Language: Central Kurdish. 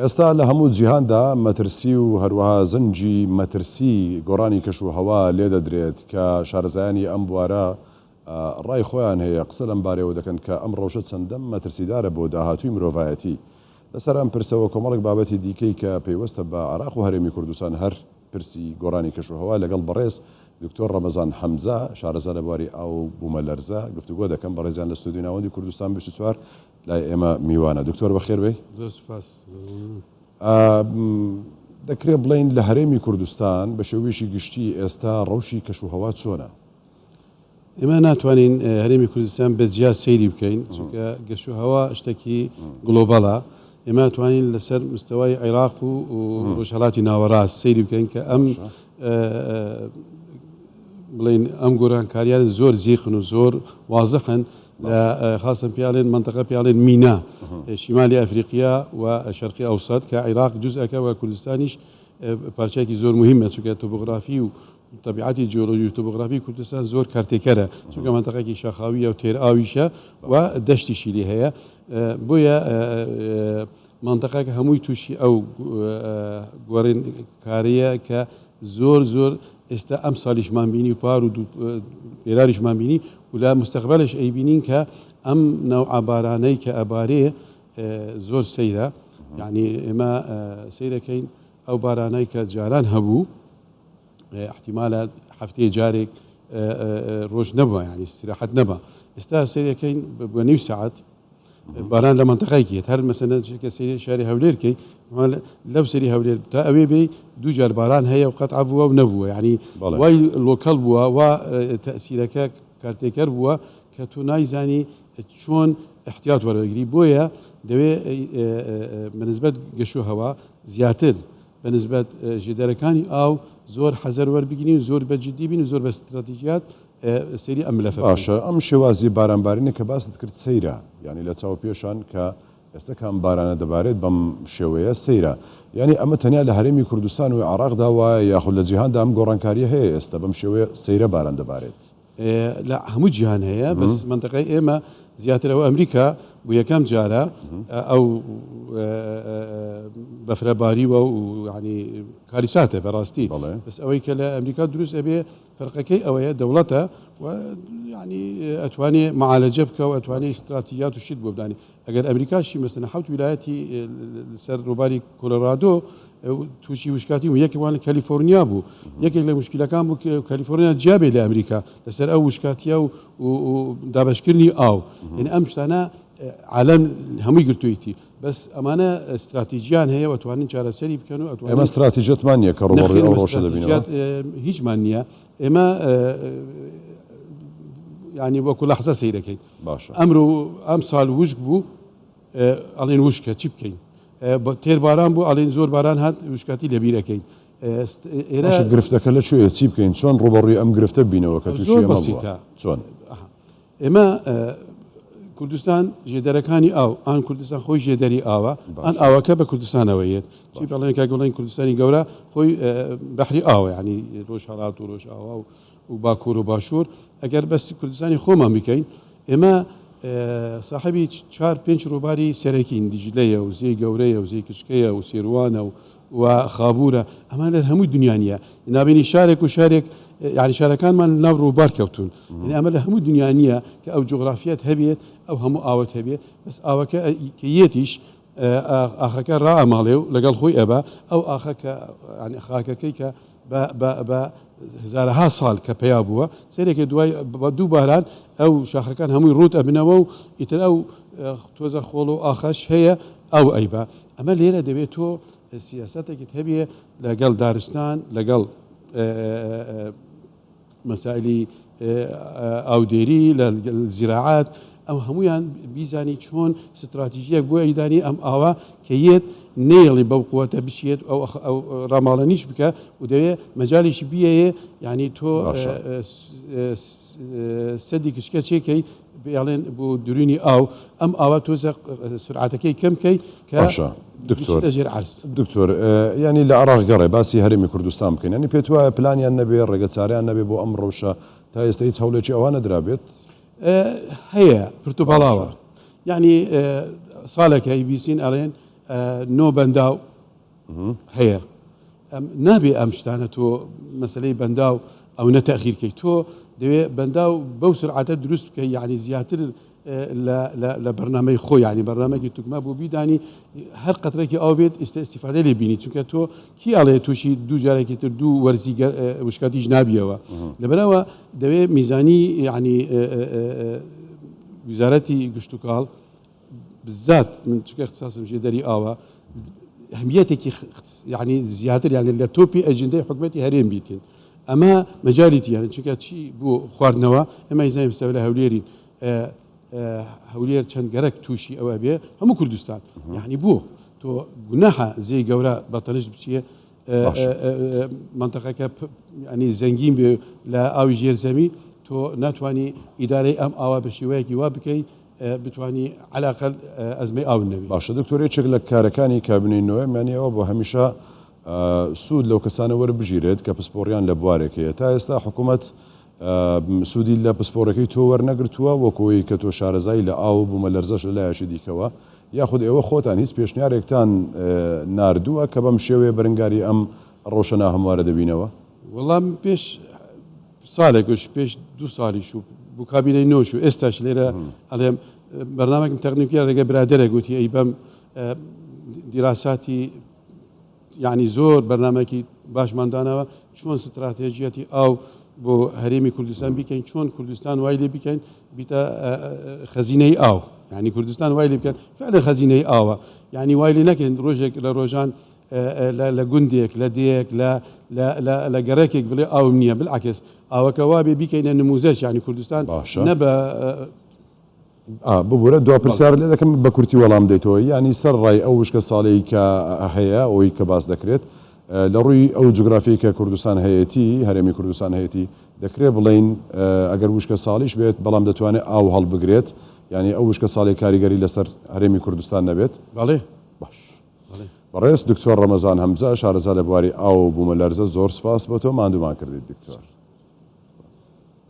ئێستا لە هەموو جیهاندا مەترسی و هەروەها زەنگی مەترسی گۆڕانی کەشوهەوا لێدەدرێت کە شارەزایانی ئەم بوارە ڕای خۆیان هەیە قسە لەم بارەیەوە دەکەن کە ئەم ڕەوشە چەندە مەترسیدارە بۆ داهاتووی مرۆڤایەتی. لەسەر ئەم پرسەوە کۆمەڵێک بابەتی دیکەی کە پەیوەستە بە عێراق و هەرێمی کوردستان هەر پرسی گۆڕانی کەشوهەوا لەگەڵ بەڕێز دکتۆر ڕەمەزان حەمزە شارەزا لە بواری ئاو و بوومەلەرزە گفتوگۆ دەکەم. بەڕێزیان لە ستۆدیۆی ناوەندی کوردستان 24 لای ئێمە میوانە. دکتۆر بەخێر بێی. زۆر سوپاس. دەکرێت بڵێین لە هەرێمی کوردستان بە شێوەیەکی گشتی ئێستا ڕەوشی کەشوهەوا چۆنە؟ ئێمە ناتوانین هەرێمی کوردستان بە جیا سەیری بکەین چونکە گەشوهەوا شتێکی گلۆبەڵە ئێمە توانین لەسەر مستەوای عێراق و ڕۆژهەڵاتی ناوەڕاست سەیری بکەین کە ئەم بڵین ئەم گۆرانکاریان زۆر زیخن و زۆر وازحن لە خاصن پیاڵێن منطقە پیاڵێن مینا شیمالی ئەفریقیا و شەرقی ئەوسەد کە عێراق جزئەکە و کوردستانیش پارچەیەکی زۆر مهمە چونکە تۆپۆگرافی و تەبیعەتی جیۆلۆجی و تۆپۆگرافی کوردستان زۆر کارتێکەرە چونکە مەنتەقێکی شاخاویە و تێرئاویشە و دەشتیشی لێ هەیە بۆیە مەنتەقەکە هەمووی تووشی ئەو گۆڕین کاریە کە زۆر زۆر ئێستا ئەم سالیشمان بینی و پار و پێراریشمان بینی و لە مستەقبلش ئەیبینین کە ئەم نەوعە بارانەی کە ئەبارێ زۆر سەیرە یعنی ئێمە سەیرەکەین ئەو بارانەی کە جاران هەبوو احتیمالە هەفتەیە جارێک ڕۆژ نەبووە ینی استراحەت نەبا ئێستا سەیرەکەین بە نیو ساعت باران لە منتەقایکێت هەر مەسەنە کە سەیری شاری هەولێر کەی لەو سەری هەولێر تا ئەوێ بێ دوو جار باران هەیە و قەت بووە و نەبووە ینی وای لۆکەڵ بووە و تەسیرەکە کارتێکەر بووە کە تۆ نایزانی چۆن احتیاط وەرەگری بۆیە دەوێ بەنسبەت گەش و هەوا زیاتر بە نسبەت ژێدەرەکانی ئاو زۆر حەزەر وەربگرین و زۆر بە جدی بین و زۆر بە ستراتیژیات سەیری ئەم ملەفە بکەین. باشە ئەم شێوازی بارانبارینە کە باست کرد سەیرە یانی لە چاو پێشان کە ئێستا کە ئەم بارانە دەبارێت بەم شێوەیە سەیرە یانی ئەمە تەنیا لە هەرێمی کوردستان و عێراقدا وایە یاخود لە جیهاندا ئەم گۆڕانکاریە هەیە ئێستا بەم شێوەیە سەیرە باران دەبارێت؟ لە هەموو جیهان هەیە بەس مەنتەقەی ئێمە زیاتر ئەو ئەمریکا بۆ یەکەم جارە ئەو بەفرە باریوە و ینی کاریساتە بەڕاستی بەس ئەوەی کە لە ئەمریکا دروست ئەبێ فەرقەکەی ئەوەیە دەوڵەتە و ینی ئەتوانێ معالەجە بکە و ئەتوانێ استراتیژیات و شت بۆ بدانی ئەگەر ئەمریکاشی مەسەلەن حەوت ویلایەتی سەر ڕووباری کۆلۆرادۆ تووشی وشکاتی و یەکێک کالیفۆرنیا بوو یەکێک لە مشکلەکان بوو کالیفۆرنیا جیابێ لە ئەمریکا لەسەر ئەو وشکاتیە و دابشکردنی ئاو یعنی ئەم شتانە عالم هەمووی گرتوویتی بەس ئەمانە استراتیژیان هەیە و توانن چارەسەری بکەن و ئەتوانن ئێمە استراتیژەتمان نییە کە ڕووبەڕووی ئەو ڕەوشە دەبینەوە هیچمان نییە ئێمە ینی وەکو لەحزە سەیرەکەین باشە. ئەمرۆ ئەم سال وشک بوو ئەڵێن وشکە چی بکەین تێر باران بوو ئەڵێن زۆر باران هات وشکاتی لەبیر ئەکەین ئێرە گرفتەکە لە کوێیە چی بکەین چۆن ڕوبەڕووی ئەم گرفتە بینەوە کە تووشی ئێمە بووە چۆن؟ ئێمە کوردستان ژێدەرەکانی ئاو ئان کوردستان خۆی ژێدەری ئاوە ئان ئاوەکە بە کوردستانەوە یەت چی بەڵێن کاک بڵێن کوردستانی گەورە خۆی بەحری ئاوە ینی ڕۆژهەڵات و ڕۆژئاوا و و باکوور و باشوور ئەگەر بەس کوردستانی خۆمان بکەین ئێمە ساحبی چوار پێنج ڕووباری سەرەکین دیجلەیە و زێی گەورەیە و زێی کچکەیە و سێروانە و و خابوورە ئەمان لە هەموو دنیا نییە نابینی شارێک و شارێک یعنی شارەکانمان ناو ڕووبار کەوتون یعنی ئەمە لە هەموو دنیا نییە کە ئەو جوگرافیەت هەبێت ئەو هەموو ئاوت هەبێت بەس ئاوەکە کە یەتیش ئاخەکە ڕائەماڵێ و لەگەڵ خۆی ئەبا ئەو ئاخە کە خاکەکەی کە بە هزارەها ساڵ کە پەیا بووە سەیرێکە دوای بە دوو باران ئەو شاخەکان هەمووی ڕووت ئەبنەوە و ئیتر ئەو تۆزە خۆڵ و ئاخەش هەیە ئەو ئەیبا ئەمە لێرە دەبێت تۆ سیاسەتێکت هەبێ لەگەڵ دارستان لەگەڵ مەسائلی ئاودێری لە زیراعات ئەو هەمویان بیزانی چۆن ستراتیژیەک بۆ ئەیدانی ئەم ئاوا کە یەت نەیەڵی بەو قوتە بچێت ئەو ڕاماڵەنیش بکە و دەوێ مەجالیشی بیەیە یعنی تۆ سەدی کچکە چێکەی بێڵێن بۆ درونی ئاو ئەم ئاوا تۆزە سرعەتەکەی کەم کەی کە باشە دکتۆر بچیتە ژێر عەرز. دکتۆر یانی لە عێراق گەڕێ باسی هەرێمی کوردستان بکەین یانی پێت وایە پلانیان نەبێ ڕێگە چارەیان نەبێ بۆ ئەم ڕەوشە تا ئێستا هیچ هەوڵێکی ئەوها نەدرابێت؟ هەیە پرتوپاڵاوە یانی ساڵێکە ئەیبیسین ئەڵێن. نۆ بەنداو هەیە نابێ ئەم شتانە تۆ مەسلەی بەنداو ئەو نە تەخیرکەی تۆ دەوێ بەنداو بەو سرعاتە دروست بکە یعنی زیاتر لە بەرنامەی خۆ یعنی بەرنامەکی توکمە بۆ بیدانی هەر قەترێکی ئاو بێت ئێستا ئیسیفادە لێ بینی چونکە تۆ کی ئەڵێ تووشی دوو جارێکی تر دوو وەرزی وشکاتیش نابیەوە لەبەرەوە دەوێ میزانی یعنی وزارەتی گشتوکاڵ بالذات من چونکە اختصاصم ژێدەری ئاوە ئەهمیەتێکی یعنی زیاتر یعنی لە تۆپی ئەجندەی حکومەتی هەرێم بیتین ئەمە مەجالی تیانە چونکە چی بۆ خواردنەوە ئێمە ئیزانین سەر لە هەولێرین هەولێر چەند گەرەک تووشی ئەوە بێ هەموو کوردستان یعنی بۆ تۆ گوناحە زێی گەورە بە تەنیشت بچیە منتەقەکە ینی زەنگین بێ لە ئاوی ژێر زەمی تۆ ناتوانانی ئیدارەی ئەم ئاوا بە شێوەیەکی وا بکەیت بتانی علاقل ئەزمەی ئاو نەبی. باشە دکتۆر یەکێک لە کارەکانی کابینەی نۆیەم یانی ئەوە بۆ هەمیشە سوود لەو کەسانە وەربگیرێت کە پسپۆڕیان لە بوارێک هەیە تا ئێستا حکوومەت سوودی لە پسپۆڕەکەی تۆ وەرنەگرتووە وەکو ئەوەی کە تۆ شارەزای لە ئاو و بوومەلەرزەش لە لایەکی دیکەوە یاخود ئێوە خۆتان هیچ پێشنیارێکتان ناردووە کە بەم شێوەیە بەرنگاری ئەم ڕەوشە ناهەموارە دەبینەوە؟ وەڵا من پێش ساڵێکش پێش دوو ساڵیش و بۆ کابینەی نۆش و ئێستاش لێرە ئەڵێم بەرنامەکم تەقدیم کرد لەگەڵ برادەرێک گوتی ئەی بەم دیراساتی یانی زۆر بەرنامەکی باشمان داناوە چۆن ستراتێژیەتی ئاو بۆ هەرێمی کوردستان بیکەین چۆن کوردستان وای لێ بکەین بیتە خەزینەی ئاو یعنی کوردستان وای لێ بکەن فعلا خەزینەی ئاوە یعنی وای لێ نەکەین ڕۆژێک لە ڕۆژان لە گوندێک لە دێک لە گەڕێکێک بڵێ ئاوم نییە بالعکس ئاوەکە وابێ بیکەینە نموزەش یعنی کوردستان باشە نە بە ئا ببورە دوا پرسیارت لێ دەکەم بە کورتی وەڵام دەیتەوە یانی سەر ڕای ئەو وشکە ساڵەی کە هەیە ئەوەی کە باس دەکرێت لە ڕووی ئەو جوگرافیەی کە کوردستان هەیەتی هەرێمی کوردستان هەیەتی دەکرێت بڵێین ئەگەر وشکە ساڵیش بێت بەڵام دەتوانێت ئاو هەڵبگرێت یانی ئەو وشکە ساڵی کاریگەری لەسەر هەرێمی کوردستان نەبێت؟ بەڵێ. باش. بەڕێز دکتۆر ڕەمەزان هەمزە شارەزا لە بواری ئاو و بوومەلەرزە زۆر سوپاس بۆ تۆ ماندوومان کردیت دکتۆر.